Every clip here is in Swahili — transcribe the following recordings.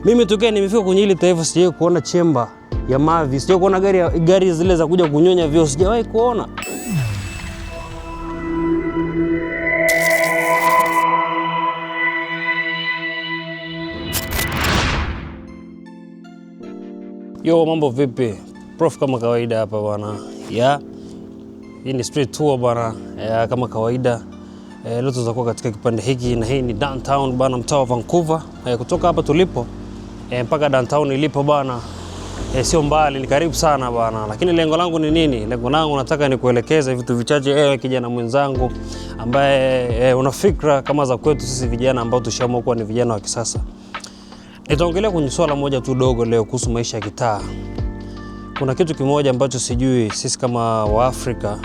Mimi tokea nimefika kwenye hili taifa sijawahi kuona chemba ya mavi, sijawahi kuona gari zile za kuja kunyonya vyoo, sijawahi kuona. Yo, mambo vipi? Prof kama kawaida hapa bwana. Yeah. Hii ni street tour bwana. Yeah, kama kawaida. Leo tutakuwa katika kipande hiki na hii ni downtown bwana, mtaa wa Vancouver. Kutoka hapa tulipo mpaka downtown ilipo bwana, sio mbali, ni karibu sana bwana. Lakini lengo langu ni nini? Lengo langu nataka nikuelekeze vitu vichache, ewe kijana mwenzangu ambaye una fikra kama za kwetu sisi vijana ambao tushaamua kuwa ni vijana wa kisasa. Nitaongelea kwenye swala moja tu dogo leo kuhusu maisha ya kitaa. Kuna kitu kimoja ambacho sijui sisi kama Waafrika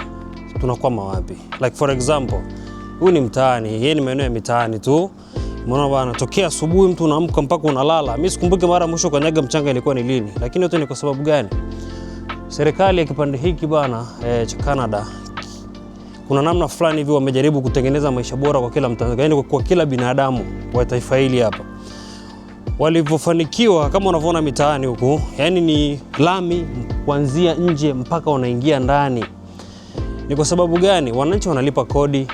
tunakwama wapi. Like for example, huu ni mtaani, hii ni maeneo ya mitaani tu. Umeona bwana, tokea asubuhi mtu unaamka mpaka unalala. Mimi sikumbuki mara mwisho kanyaga mchanga ilikuwa ni lini. Lakini yote ni kwa sababu gani? Serikali ya kipande hiki bwana, cha Canada, kuna namna fulani hivi wamejaribu kutengeneza maisha bora kwa kila Mtanzania, yaani kwa kila binadamu wa taifa hili hapa. Walivyofanikiwa kama unavyoona mitaani huku, yani ni lami kuanzia nje mpaka unaingia ndani. Ni kwa sababu gani? Wananchi wanalipa kodi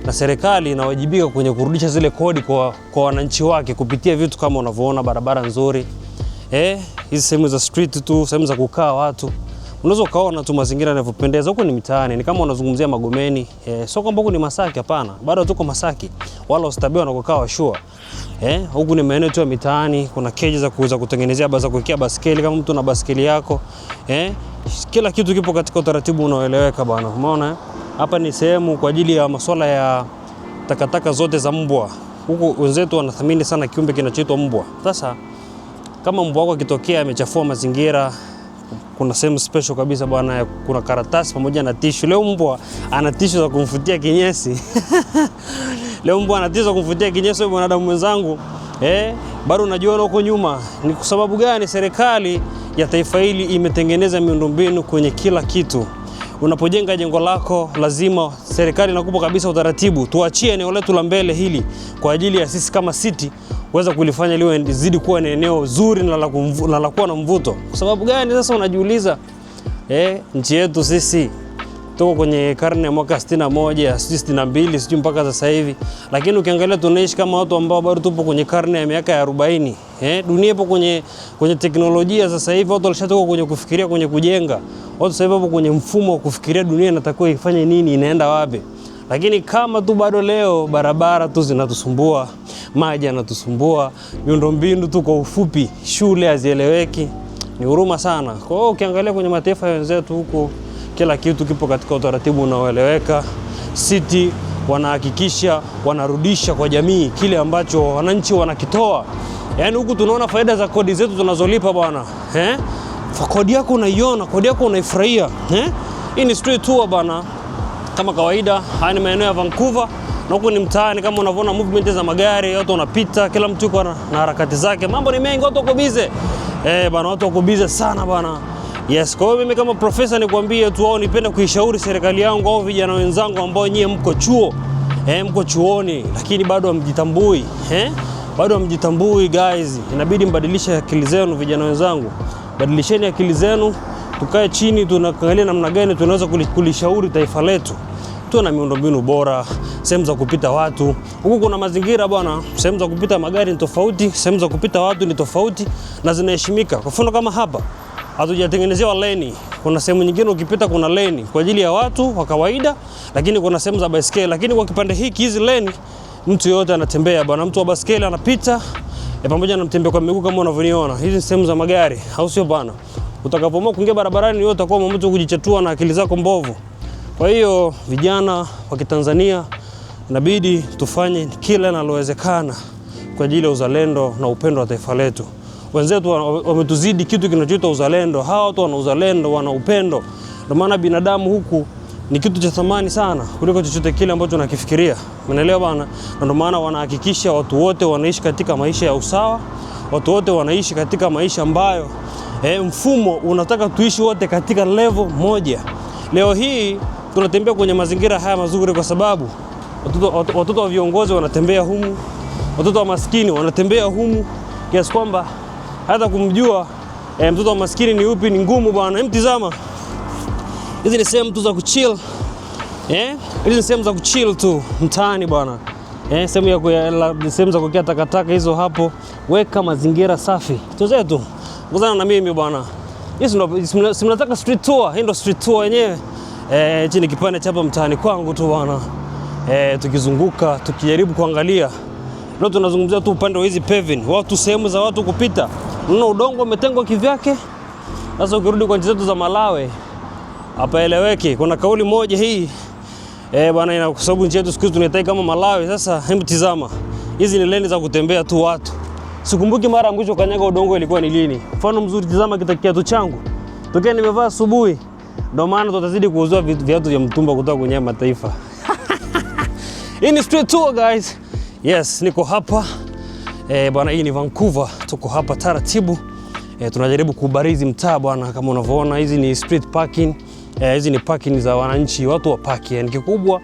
na serikali inawajibika kwenye kurudisha zile kodi kwa wananchi wake kupitia vitu kama unavyoona barabara nzuri. Hizi sehemu za street tu, sehemu za kukaa watu. Unaweza ukaona tu mazingira yanavyopendeza. Huku ni mitaani, ni kama unazungumzia Magomeni. Sio kwamba huku ni Masaki, hapana. Bado tuko Masaki. Wala ustabia wanakokaa washua. Huku ni maeneo tu ya mitaani, kuna keji za kuuza kutengenezea za kuwekea baskeli kama mtu na baskeli yako. Kila kitu kipo katika utaratibu unaoeleweka bwana. Umeona? Hapa ni sehemu kwa ajili ya masuala ya takataka zote za mbwa. Huku wenzetu wanathamini sana kiumbe kinachoitwa mbwa. Sasa kama mbwa wako akitokea amechafua mazingira, kuna sehemu special kabisa bwana, kuna karatasi pamoja na tishu. Leo mbwa ana tishu za kumfutia kinyesi. Leo mbwa ana tishu za kumfutia kinyesi, mwanadamu mwenzangu. Bado unajiona huko nyuma. Ni kwa sababu gani serikali ya taifa hili imetengeneza miundombinu kwenye kila kitu? Unapojenga jengo lako lazima serikali inakupa kabisa utaratibu. Tuachie eneo letu la mbele hili kwa ajili ya sisi kama city kuweza kulifanya liwe zidi kuwa ni eneo zuri na la kuwa na mvuto. Kwa sababu gani sasa unajiuliza? Nchi yetu sisi tuko kwenye karne ya mwaka 61, 62, sijui mpaka sasa hivi. Lakini ukiangalia tunaishi kama watu ambao bado tupo kwenye karne ya miaka ya 40. Dunia ipo kwenye teknolojia sasa hivi, watu walishatoka kwenye kufikiria kwenye kujenga. Watu sasa hivi wapo kwenye mfumo wa kufikiria dunia inatakiwa ifanye nini, inaenda wapi. Lakini kama tu bado leo barabara tu zinatusumbua, maji yanatusumbua, miundombinu tu kwa ufupi, shule hazieleweki. Ni huruma sana. Kwa hiyo ukiangalia kwenye mataifa ya wenzetu huko, kila kitu kipo katika utaratibu unaoeleweka. City wanahakikisha wanarudisha kwa jamii kile ambacho wananchi wanakitoa. Yaani huku tunaona faida za kodi zetu tunazolipa bwana. Kodi yako unaiona, kodi yako unaifurahia. Hii ni street tour bwana. Kama kawaida, haya ni maeneo ya Vancouver na huku ni mtaani kama unavyoona movement za magari, watu wanapita, kila mtu yuko na harakati zake. Mambo ni mengi, watu wako busy. Bana, watu wako busy sana bana. Yes, kwa hiyo mimi kama profesa nikwambie tu au nipende kuishauri serikali yangu au vijana wenzangu ambao nyie mko chuo, mko chuoni lakini bado hamjitambui, Bado hamjitambui guys. Inabidi mbadilishe akili zenu vijana wenzangu. Badilisheni akili zenu, tukae chini tunaangalia namna gani tunaweza kulishauri taifa letu. Tuwe na miundombinu bora, sehemu za kupita watu. Huku kuna mazingira bwana, sehemu za kupita magari ni tofauti, sehemu za kupita watu ni tofauti na zinaheshimika. Kwa mfano kama hapa hatujatengenezewa leni. Kuna sehemu nyingine ukipita kuna leni kwa ajili ya watu wa kawaida, lakini kuna sehemu za baiskeli. Lakini kwa kipande hiki hizi leni mtu yote anatembea bwana, mtu wa baiskeli anapita pamoja na mtembea kwa miguu kama unavyoniona. Hizi ni sehemu za magari, au sio bwana? Utakapoamua kuingia barabarani wewe utakuwa mtu kujichatua na akili zako mbovu. Kwa hiyo vijana wa Kitanzania inabidi tufanye kila linalowezekana kwa ajili ya uzalendo na upendo wa taifa letu. Wenzetu wametuzidi kitu kinachoitwa uzalendo. Hawa watu wana uzalendo, wana upendo. Ndio maana binadamu huku ni kitu cha thamani sana kuliko chochote kile ambacho unakifikiria. Umeelewa bana? Na ndio maana wanahakikisha watu wote wanaishi katika maisha ya usawa, watu wote wanaishi katika maisha ambayo mfumo unataka tuishi wote katika level moja. Leo hii tunatembea kwenye mazingira haya mazuri kwa sababu watoto wa viongozi wanatembea humu, watoto wa maskini wanatembea humu. kiasi kwamba hata kumjua mtoto wa maskini ni upi ni ngumu bwana. Hem, tizama, hizi ni sehemu tu za kuchill. Hizi ni sehemu za kuchill tu mtaani bwana. Sehemu za kuwekea takataka hizo hapo, weka mazingira safi. Tuzetu ngozana na mimi bwana. Hizi ndo si mnataka street tour, hii ndo street tour yenyewe. Hichi ni kipande cha hapa mtaani kwangu tu bwana. Tukizunguka tukijaribu kuangalia. Leo tunazungumzia tu upande wa hizi paving, watu sehemu za watu kupita. Unaona udongo umetengwa kivyake. Sasa ukirudi kwa nchi zetu za Malawi hapaeleweki. Kuna kauli moja hii bwana, ina kwa sababu nchi yetu siku hizi tunahitaji kama Malawi. Sasa hebu tizama, hizi ni lane za kutembea tu watu. Sikumbuki mara ya mwisho kanyaga udongo ilikuwa ni lini. Mfano mzuri, tizama kiatu changu tokea nimevaa asubuhi. Ndio maana tutazidi kuuziwa viatu vya mtumba kutoka kwenye mataifa. Hii ni street tour guys. Yes, niko hapa bwana, hii ni Vancouver. Tuko hapa taratibu tunajaribu kubarizi mtaa bwana, kama unavyoona hizi ni street parking. Hizi ni parking za wananchi, watu wa park. Yani kikubwa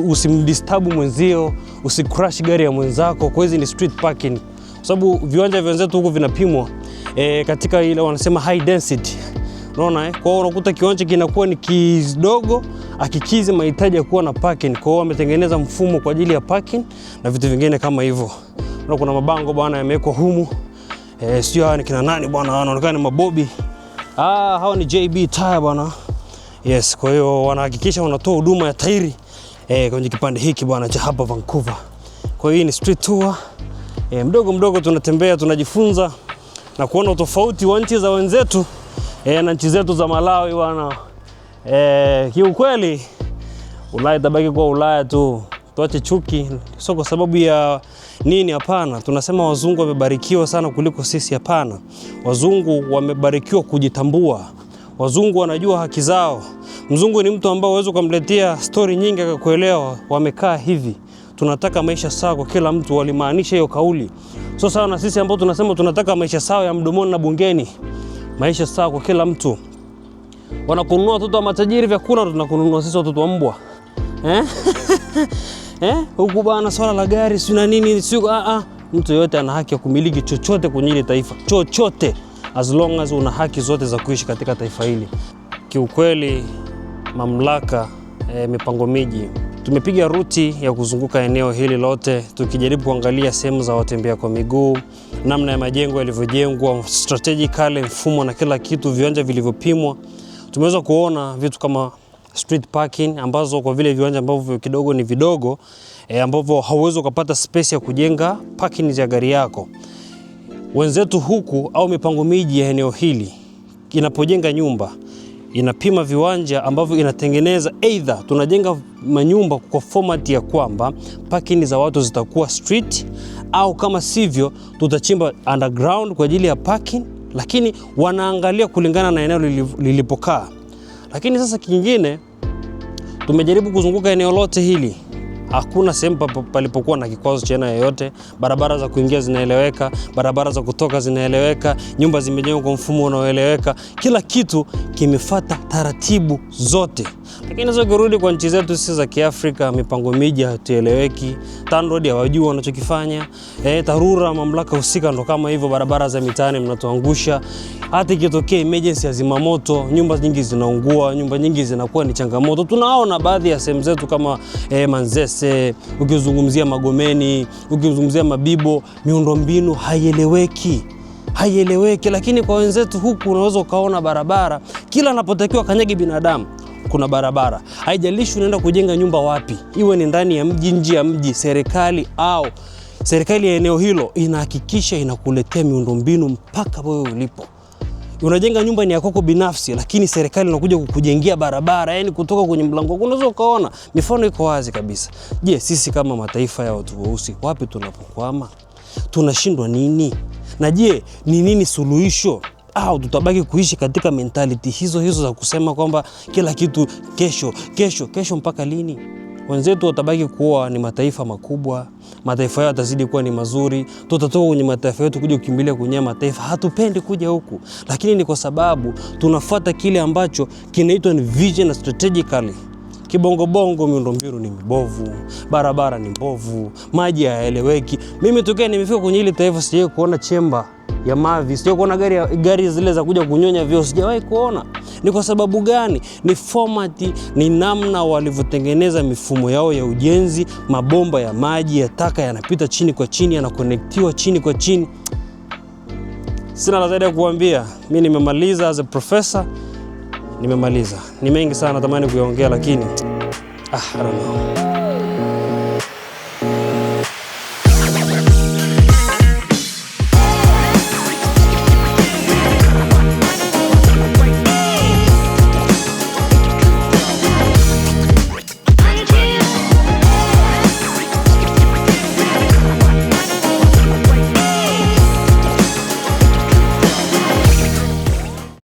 usimdisturb mwenzio, usicrash gari ya mwenzako. Kwa hizi ni street parking, kwa sababu viwanja vya wenzetu huku vinapimwa katika ile wanasema high density. Unaona eh? Kwa hiyo unakuta kiwanja kinakuwa ni kidogo akikizi mahitaji ya kuwa na parking. Kwa hiyo wametengeneza mfumo kwa ajili ya parking na vitu vingine kama hivyo. Unaona kuna mabango bwana yamewekwa humu. Sio hawa ni kina nani bwana, wanaonekana ni mabobi. Ah, hawa ni JB Tire bwana. Yes, kwa hiyo wanahakikisha wanatoa huduma ya tairi kwenye kipande hiki bwana cha hapa Vancouver. Kwa hiyo hii ni street tour. Mdogo mdogo tunatembea tunajifunza na kuona utofauti wa nchi za wenzetu na nchi zetu za Malawi bwana. Kiukweli Ulaya itabaki kuwa Ulaya tu, tuache chuki, sio kwa sababu ya nini? Hapana, tunasema wazungu wamebarikiwa sana kuliko sisi. Hapana, wazungu wamebarikiwa kujitambua. Wazungu wanajua haki zao. Mzungu ni mtu ambaye huwezi ukamletea stori nyingi akakuelewa. Wamekaa hivi, tunataka maisha sawa kwa kila mtu, walimaanisha hiyo kauli. Sio sawa na sisi ambao tunasema tunataka maisha sawa ya mdomoni na bungeni, maisha sawa kwa kila mtu. Wanakununua watoto wa matajiri vyakula, tunakununua sisi watoto wa mbwa eh? Eh? Huku bana, swala la gari si na nini si mtu yoyote ana haki ya kumiliki chochote kwenye hili taifa, chochote, as long as una haki zote za kuishi katika taifa hili. Kiukweli mamlaka mipango miji tumepiga route ya kuzunguka eneo hili lote tukijaribu kuangalia sehemu za watembea kwa miguu, namna ya majengo yalivyojengwa strategically, mfumo na kila kitu, viwanja vilivyopimwa. Tumeweza kuona vitu kama street parking ambazo kwa vile viwanja ambavyo kidogo ni vidogo ambavyo hauwezi ukapata space ya kujenga parking ya gari yako. Wenzetu huku au mipango miji ya eneo hili inapojenga nyumba inapima viwanja ambavyo inatengeneza, either tunajenga manyumba kwa format ya kwamba parking za watu zitakuwa street, au kama sivyo tutachimba underground kwa ajili ya parking, lakini wanaangalia kulingana na eneo lilipokaa. Lakini sasa kingine, tumejaribu kuzunguka eneo lote hili, hakuna sehemu palipokuwa na kikwazo cha aina yoyote. Barabara za kuingia zinaeleweka, barabara za kutoka zinaeleweka, nyumba zimejengwa kwa mfumo unaoeleweka, kila kitu kimefata taratibu zote. Lakini sasa ukirudi kwa nchi zetu sisi za Kiafrika, mipango miji hatueleweki, TANROADS hawajui wanachokifanya, TARURA mamlaka husika ndo kama hivyo, barabara za mitaani mnatuangusha. Hata ikitokea emergency ya zimamoto, nyumba nyingi zinaungua, nyumba nyingi zinakuwa ni changamoto. Tunaona baadhi ya sehemu zetu kama Manzese, ukizungumzia Magomeni, ukizungumzia Mabibo, miundombinu haieleweki haieleweki. Lakini kwa wenzetu huku unaweza ukaona barabara kila anapotakiwa kanyagi binadamu kuna barabara, haijalishi unaenda kujenga nyumba wapi, iwe ni ndani ya mji, nje ya mji, serikali au serikali ya eneo hilo inahakikisha inakuletea miundombinu mpaka wewe ulipo. Unajenga nyumba ni ya kwako binafsi, lakini serikali inakuja kukujengea barabara, yani kutoka kwenye mlango wako. Unaweza ukaona mifano iko wazi kabisa. Je, sisi kama mataifa ya watu weusi wapi tunapokwama? Tunashindwa nini? Na je, ni nini suluhisho? Au tutabaki kuishi katika mentality hizo hizo za kusema kwamba kila kitu kesho kesho kesho mpaka lini? Wenzetu watabaki kuwa ni mataifa makubwa, mataifa yao yatazidi kuwa ni mazuri. Tutatoka kwenye mataifa yetu kuja kukimbilia kwenye mataifa. Hatupendi kuja huku, lakini ni kwa sababu tunafuata kile ambacho kinaitwa ni vision na strategically Kibongobongo miundombinu ni mibovu, barabara ni mbovu, maji hayaeleweki. Mimi tokea nimefika kwenye hili taifa sijawahi kuona chemba ya mavi, sijawahi kuona gari zile za kuja kunyonya vyoo, sijawahi kuona. Ni kwa sababu gani? Ni format, ni namna walivyotengeneza mifumo yao ya ujenzi. Mabomba ya maji ya taka yanapita chini kwa chini, yanakonektiwa chini kwa chini. Sina la zaidi ya kuambia. Mi nimemaliza as a professor, nimemaliza. Ni mengi sana natamani kuyaongea, lakini ah, I don't know.